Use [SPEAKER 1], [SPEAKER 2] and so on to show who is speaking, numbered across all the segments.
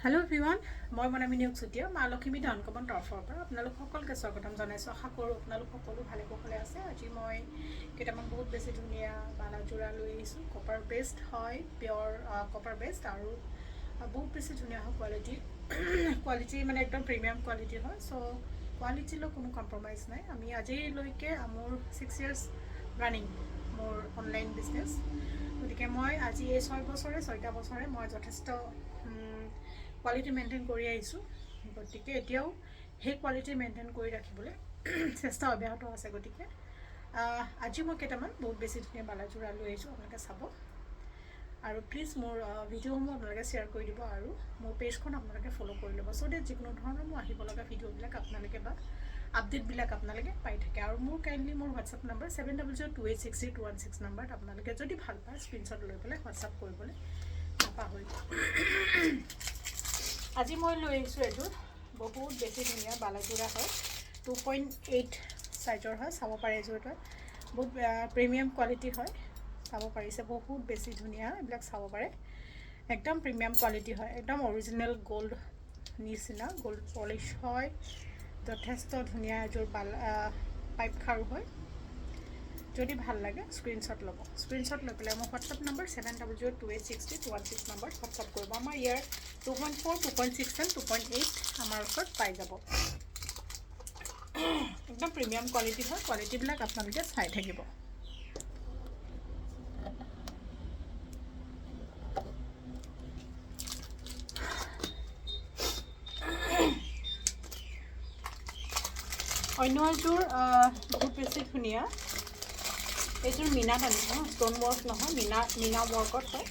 [SPEAKER 1] Hello' everyone, মই মনামী নিয়োগ চুতীয়া, মা লক্ষ্মী ধন কমন তৰফৰ পৰা আপোনালোক সকলোকে স্বাগতম জনাইছোঁ। আশা কৰোঁ আপোনালোক সকলো ভালে কুশলে আছে। আজি মই কেইটামান বহুত বেছি ধুনীয়া বালা যোৰা লৈ আহিছোঁ। কপাৰ বেছড হয়, পিয়ৰ কপাৰ বেছড আৰু বহুত বেছি ধুনীয়া হয়। কোৱালিটি কোৱালিটি মানে একদম প্ৰিমিয়াম কোৱালিটি হয়। চ' কোৱালিটিলৈ কোনো কম্প্ৰমাইজ নাই। আমি আজিলৈকে মোৰ 6 ইয়াৰ্ছ ৰানিং মোৰ অনলাইন বিজনেছ। গতিকে মই আজি এই 6 বছৰে, 6টা বছৰে মই যথেষ্ট কোৱালিটি মেইনটেইন কৰি আহিছোঁ। গতিকে এতিয়াও সেই কোৱালিটি মেইনটেইন কৰি ৰাখিবলৈ চেষ্টা অব্যাহত আছে। গতিকে আজি মই কেইটামান বহুত বেছি ধুনীয়া বালা যোৰা লৈ আহিছোঁ, আপোনালোকে চাব আৰু প্লিজ মোৰ ভিডিঅ'সমূহ আপোনালোকে শ্বেয়াৰ কৰি দিব আৰু মোৰ পেজখন আপোনালোকে ফ'ল' কৰি ল'ব, চ' ডেট যিকোনো ধৰণৰ মোৰ আহিব লগা ভিডিঅ'বিলাক আপোনালোকে বা আপডেটবিলাক আপোনালোকে পাই থাকে। আৰু মোৰ কাইণ্ডলি মোৰ হোৱাটছআপ নম্বৰ 7002863216 নাম্বাৰত আপোনালোকে যদি ভাল পায়, স্ক্ৰীনশ্বট লৈ পেলাই হোৱাটছআপ কৰিবলৈ নাপাহৰিব। আজি মই লৈ আহিছোঁ এযোৰ বহুত বেছি ধুনীয়া বালাযোৰা হয়। 2.8 চাইজৰ হয়, চাব পাৰে। এযোৰ এটা বহুত প্ৰিমিয়াম কোৱালিটি হয়, চাব পাৰিছে। বহুত বেছি ধুনীয়া, এইবিলাক চাব পাৰে। একদম প্ৰিমিয়াম কোৱালিটি হয়, একদম অৰিজিনেল গ'ল্ড নিচিনা, গ'ল্ড পলিচ হয়। যথেষ্ট ধুনীয়া এযোৰ বালা পাইপ খাৰু হয়। যদি ভাল লাগে, স্ক্ৰীনশ্বট ল'ব। স্ক্ৰীনশ্বট লৈ পেলাই মোৰ WhatsApp number 7002863216 নাম্বাৰত হোৱাটছআপ কৰিব। আমাৰ ইয়াৰ 2.4, 2.6 and 2.8 আমাৰ ওচৰত পাই যাব। একদম প্ৰিমিয়াম কোৱালিটি হয়। কোৱালিটিবিলাক আপোনালোকে চাই থাকিব। অন্য এযোৰ বহুত বেছি ধুনীয়া। এইযোৰ মীনাত আনিছোঁ, ষ্ট'ন ৱৰ্ক নহয়, মীনা মীনা ৱৰ্কত হয়।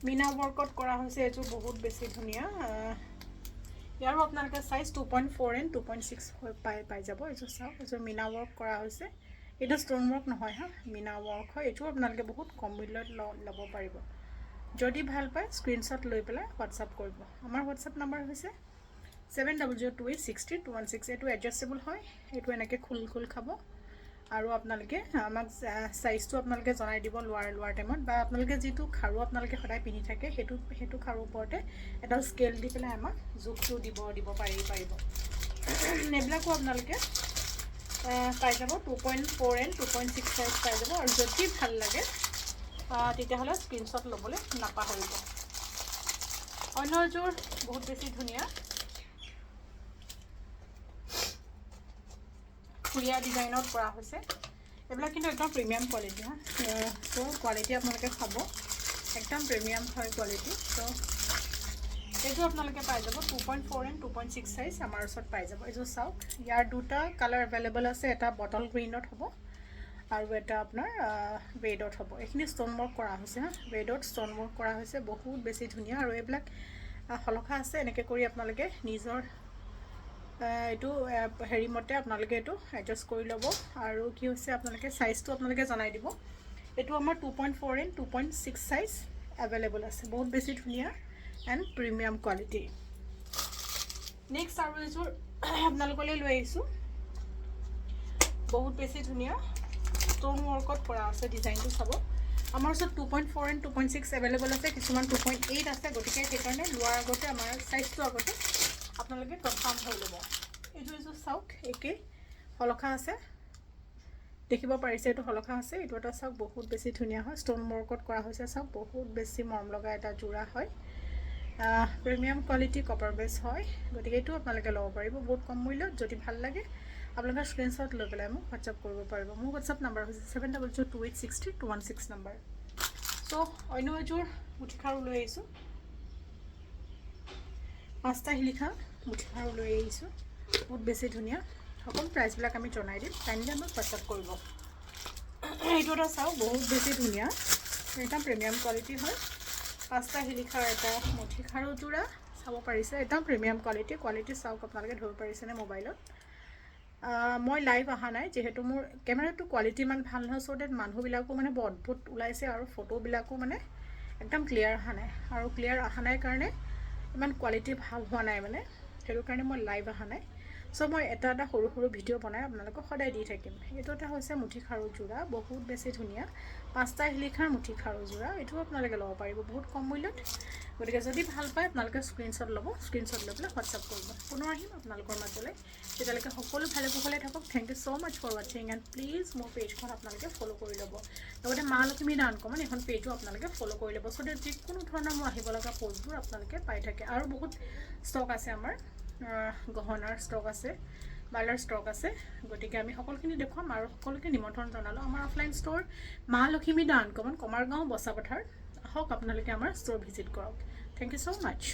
[SPEAKER 1] মীনা ৱৰ্কত কৰা হৈছে। এইযোৰ বহুত বেছি ধুনীয়া। ইয়াৰো আপোনালোকে size 2.4 and 2.6 পাই পাই যাব। এইযোৰ চাওক, এইযোৰ মীনা ৱৰ্ক কৰা হৈছে। এইটো ষ্ট'ন ৱৰ্ক নহয় হা, মীনা ৱৰ্ক হয়। এইটো আপোনালোকে বহুত কম মূল্যত ল'ব পাৰিব। যদি ভাল পায়, স্ক্ৰীনশ্বট লৈ পেলাই হোৱাটছআপ কৰিব। আমাৰ হোৱাটছআপ নাম্বাৰ হৈছে 7002863216। এইটো এডজাষ্টেবল হয়। এইটো এনেকৈ খোল খোল খাব আৰু আপোনালোকে আমাক চাইজটো আপোনালোকে জনাই দিব লোৱাৰ লোৱাৰ টাইমত বা আপোনালোকে যিটো খাৰু আপোনালোকে সদায় পিন্ধি থাকে, সেইটো সেইটো খাৰুৰ ওপৰতে এডাল স্কেল দি পেলাই আমাক জোখটো দিব দিব পাৰিব। এইবিলাকো আপোনালোকে পাই যাব, 2.4 and 2.6 size পাই যাব। আৰু যদি ভাল লাগে, তেতিয়াহ'লে স্ক্ৰীনশ্বট ল'বলৈ নাপাহৰিব। অন্য এযোৰ বহুত বেছি ধুনীয়া ফুলীয়া ডিজাইনত কৰা হৈছে। এইবিলাক কিন্তু একদম প্ৰিমিয়াম কোৱালিটি হা। চ' কোৱালিটি আপোনালোকে চাব, একদম প্ৰিমিয়াম হয় কোৱালিটি। চ' এইযোৰ আপোনালোকে পাই যাব, 2.4 and 2.6 size আমাৰ ওচৰত পাই যাব। এইযোৰ চাওক, ইয়াৰ দুটা কালাৰ এভেইলেবল আছে। এটা বটল গ্ৰীণত হ'ব আৰু এটা আপোনাৰ ৰেডত হ'ব। এইখিনি ষ্ট'ন ৱৰ্ক কৰা হৈছে হা, ৰেডত ষ্ট'ন ৱৰ্ক কৰা হৈছে। বহুত বেছি ধুনীয়া। আৰু এইবিলাক শলখা আছে। এনেকৈ কৰি আপোনালোকে নিজৰ এইটো হেৰি মতে আপোনালোকে এইটো এডজাষ্ট কৰি ল'ব। আৰু কি হৈছে, আপোনালোকে চাইজটো আপোনালোকে জনাই দিব। এইটো আমাৰ 2.4 and 2.6 size available আছে। বহুত বেছি ধুনীয়া এণ্ড প্ৰিমিয়াম কোৱালিটি। নেক্সট আৰু এযোৰ আপোনালোকলৈ লৈ আহিছোঁ। বহুত বেছি ধুনীয়া, ষ্ট'ন ৱৰ্কত কৰা আছে। ডিজাইনটো চাব। আমাৰ ওচৰত 2.4 and 2.6 available আছে, কিছুমান 2.8 আছে। গতিকে সেইকাৰণে লোৱাৰ আগতে আমাৰ চাইজটো আগতে আপোনালোকে কনফাৰ্ম হৈ ল'ব। এইযোৰ এযোৰ চাওক, একেই শলখা আছে, দেখিব পাৰিছে। এইটো শলখা আছে। এইটো এটা চাওক, বহুত বেছি ধুনীয়া হয়। ষ্ট'ন ৱৰ্কত কৰা হৈছে। চাওক, বহুত বেছি মৰম লগা এটা যোৰা হয়। প্ৰিমিয়াম কোৱালিটি কপাৰ বেছ হয়। গতিকে এইটো আপোনালোকে ল'ব পাৰিব বহুত কম মূল্যত। যদি ভাল লাগে, আপোনালোকে স্ক্ৰীনশ্বট লৈ পেলাই মোক হোৱাটছআপ কৰিব পাৰিব। মোৰ হোৱাটছআপ নাম্বাৰ হৈছে 7002863216 number. চ' অন্য এযোৰ মুঠি খাৰু লৈ আহিছোঁ। পাঁচটা শিলিখা মুঠি খাৰু লৈ আহিছোঁ। বহুত বেছি ধুনীয়া। সকলো প্ৰাইচবিলাক আমি জনাই দিম। কাইণ্ডলি আমাক হোৱাটছআপ কৰিব। এইটো এটা চাওক, বহুত বেছি ধুনীয়া, একদম প্ৰিমিয়াম কোৱালিটি হয়। পাঁচটা শিলিখাৰ এটা মুঠি খাৰু যোৰা, চাব পাৰিছে। একদম প্ৰিমিয়াম কোৱালিটি। কোৱালিটি চাওক আপোনালোকে, ধৰিব পাৰিছেনে মোবাইলত? মই লাইভ অহা নাই, যিহেতু মোৰ কেমেৰাটো কোৱালিটি ইমান ভাল নহয়। চ' ডেট মানুহবিলাকো মানে বৰ অদ্ভুত ওলাইছে আৰু ফটোবিলাকো মানে একদম ক্লিয়াৰ অহা নাই। আৰু ক্লিয়াৰ অহা নাই কাৰণে ইমান কোৱালিটি ভাল হোৱা নাই মানে, সেইটো কাৰণে মই লাইভ অহা নাই। চ' মই এটা এটা সৰু সৰু ভিডিঅ' বনাই আপোনালোকক সদায় দি থাকিম। এইটো এটা হৈছে মুঠি খাৰু যোৰা, বহুত বেছি ধুনীয়া, পাঁচটা শিলিখাৰ মুঠি খাৰু যোৰা। এইটোও আপোনালোকে ল'ব পাৰিব বহুত কম মূল্যত। গতিকে যদি ভাল পায়, আপোনালোকে স্ক্ৰীণশ্বট ল'ব, স্ক্ৰীণশ্বট লৈ পেলাই হোৱাটছআপ কৰিব। পুনৰ আহিম আপোনালোকৰ মাজলৈ, তেতিয়ালৈকে সকলো ভালে কুশলে থাকক। Thank you so much for watching and please মোৰ পেজখন আপোনালোকে ফ'ল' কৰি ল'ব। লগতে মা লক্ষ্মী দা আনকমন এখন পেজো আপোনালোকে ফ'ল' কৰি ল'ব, চ' that যিকোনো ধৰণৰ মোৰ আহিব লগা পষ্টবোৰ আপোনালোকে পাই থাকে। আৰু বহুত ষ্টক আছে আমাৰ, গহনাৰ ষ্টক আছে, বালাৰ ষ্টক আছে। গতিকে আমি সকলোখিনি দেখুৱাম আৰু সকলোকে নিমন্ত্ৰণ জনালোঁ আমাৰ অফলাইন ষ্ট'ৰ মা লক্ষ্মী দা আনকমন, কমাৰগাঁও, বচাপথাৰ। আহক, আপোনালোকে আমাৰ ষ্ট'ৰ ভিজিট কৰক। Thank you so much.